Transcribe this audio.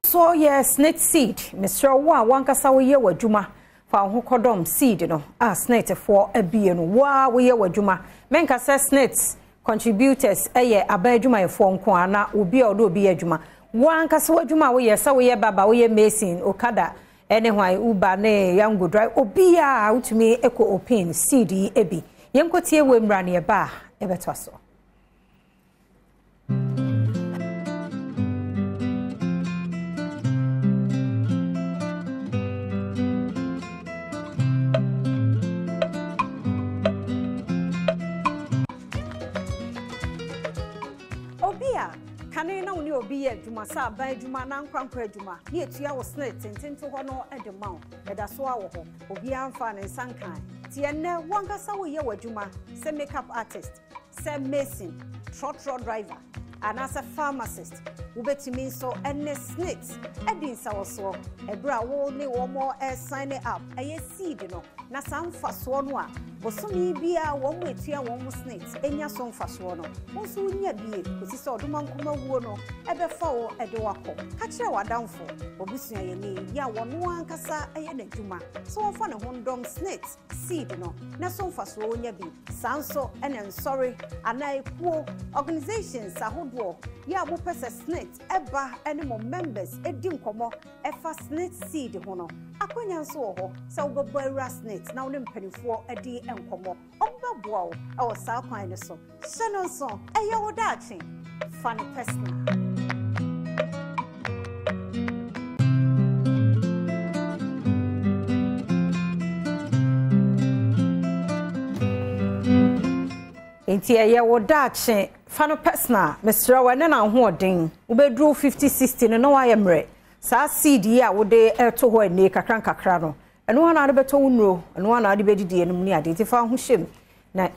So yɛ SSNIT seed. Mesrɛ wo a woankasa woyɛ w'adwuma, fa wo ho kɔdɔm seed no a SSNITfoɔ abue no. Wo a woyɛ w'adwuma, menka sɛ SSNIT contributors ɛyɛ aban adwumayɛfoɔ nko a na obi a ɔde obi yɛ adwuma. Wo ankasa w'adwuma a woyɛ, sɛ woyɛ barber, woyɛ mason, okada, ɛne hwan, Uber ne Yango drive, obiara wotumi kɔ open seed yi bi. Yɛnkɔtie wɔ mmra ne ɛba a yɛbɛtoa so. Obi a kane na wo ne obi yɛ adwuma sɛ aban adwuma na nkorankora adwuma ne etua wo SSNIT tententen hɔ no de ma wo, ɛda so a wɔ hɔ, obiara mfa ne nsa nkan. Nti ɛnnɛ wankasa woyɛ w'adwuma sɛ makeup artist, sɛ mason, trɔtrɔ driver anaasɛ pharmacist, wobɛtumi nso ne SSNIT adi nsawɔsoɔ ɛberɛ a wo ne wɔn sign up ɛyɛ seed no, na saa mfasoɔ no a bosome biara wɔn mu etua wɔn mu SSNIT enya so mfasoɔ no, wo nso wonya bie kɔsi sɛ ɔdoma nkoma wuo no ɛbɛfa wo ɛde wakɔ. Ka kyerɛ w'adamfo, obusuayɛni yi a wɔn ankasa ɛyɛ n'adwuma sɛ wɔmfa ne ho ndɔm SSNIT seed no na so mfasoɔ wonya bi. Saa nso ɛna nsɔre anaa ekuo organizations ahodoɔ yɛ a mopɛ sɛ SSNIT ɛba ɛne mo members edi nkɔmɔ ɛfa SSNIT seed ho no, akonnwa nso wɔ hɔ sɛ wobɛbɔ awura SSNIT na wo ne mpanimfoɔ adi nkɔmɔ. Ɔmbɛboa wo ɛwɔ saa kwan no so. Hyɛ no nso, ɛyɛ wo daakye, fa no personal. Nti ɛyɛ wo daakye, fa no personal. Mesrɛ wo, ɛne na ahoɔden wobɛduru 50 60 no na woayɛ mmerɛ. Saa seed yi a wode ɛto hɔ ani kakra nkakra no, ɛno ara na wode bɛtɔ wo nnuro, ɛno ara na wode bɛdidi anim ne ade. Nti fa wo ho hyɛ mu na